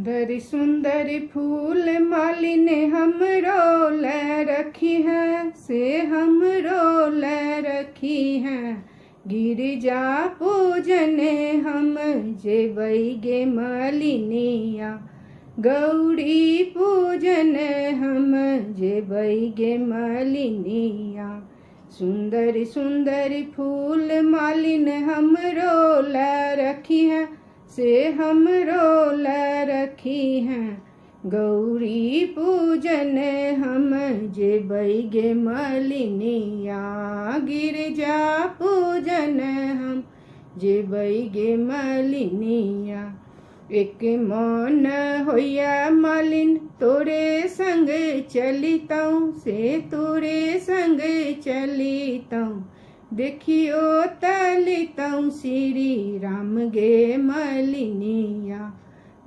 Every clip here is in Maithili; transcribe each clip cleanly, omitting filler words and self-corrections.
सुंदर सुंदर फूल मालिन हमरो ले रखी है, से हमरो ले रखी है। गिरजा पूजन हम जेबै गे मालिनिया, गौरी पूजन हम जेबै गे मालिनिया। सुंदर सुंदर फूल मालिन हमरो ले रखी है, से हमरो ले रखी है। गौरी पूजन हम जेबै गे मालिनिया, गिरजा पूजन हम जेबै गे मालिनिया। एक मन होइया मालिन तोरे संग चलितौं, से तोरे संग चलितौं। देखियो तलितौं श्री राम गे मालिनिया,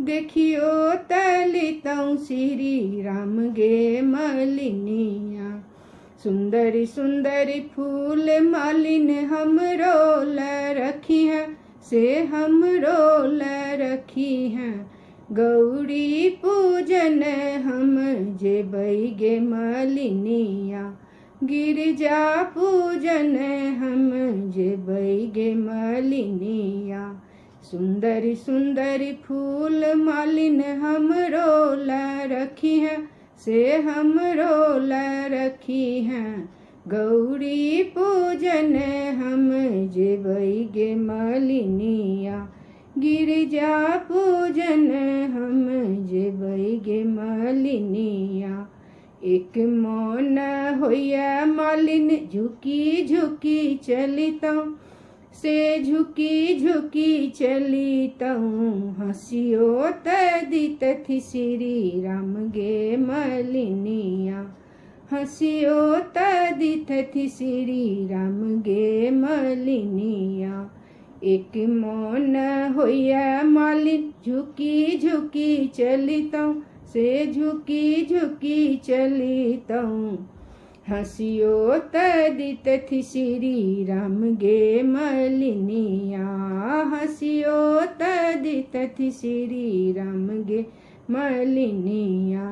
देखियो तलितौं श्री राम गे मालिनिया। सुंदर सुंदर फूल मालिन हमरो ले रखी है, से हमरो ले रखी है। गौरी पूजन हम जेबै गे मालिनिया, गिरजा पूजन हम जेबै गे मालिनिया। सुंदर सुंदर फूल मालिन हमरो ले रखी है, से हमरो ले रखी है। गौरी पूजन हम जेबै गे मालिनिया, गिरजा पूजन हम जेबै गे मालिनिया। एक मन होइया मालिन झुकी झुकी चलितौं, से झुकी झुकी चलितौं। हँसियो त दितथि श्री राम गे मालिनिया, हँसियो त दितथि श्री राम गे मालिनिया। एक मन होइया मालिन झुकी झुकी चलितौं, से झुकी झुकी चलितौं। हँसियो त दितथि श्री राम गे मालिनिया, हँसियो त दितथि श्री राम गे मालिनिया।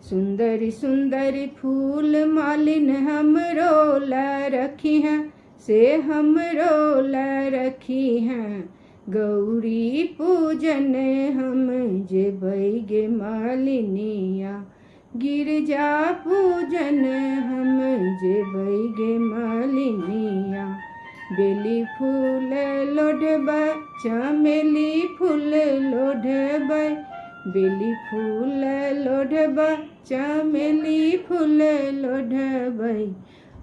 सुंदर सुंदर फूल मालिन हमरो ले रखी है, से हमरो ले रखी है। गौरी पूजन हम जेबै गे मालिनिया, गिरजा पूजन हम जेबै गे मालिनिया। बेली फूल लोढ़बै, चमेली फूल लोढ़बै, बेली फूल लोढ़बै, चमेली फूल लोढ़बै।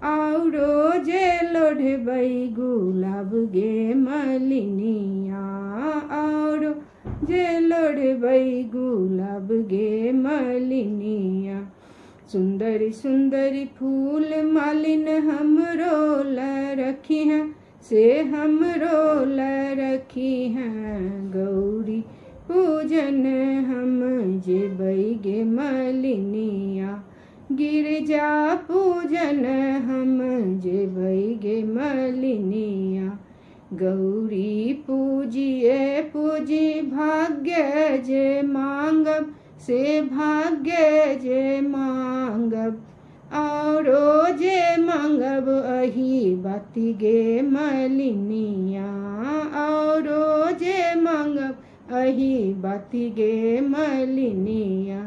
औरो जे लोढ़बै गुलाब गे मालिनिया, औरो जे लोढ़बै गुलाब गे मालिनिया। सुंदर सुंदर फूल मालिन हमरो ले रखी है, से हमरो ले रखी है। गौरी पूजन हम जेबै गे मालिनिया, गिरजा पूजन हम जेबै गे मालिनिया। गौरी पूजिए पूजी भाग्य जे मांगब, से भाग्य जे मांगब। औरो जे मांगब अही बाती गे मालिनिया, औरो जे मांगब अही बाती गे मालिनिया।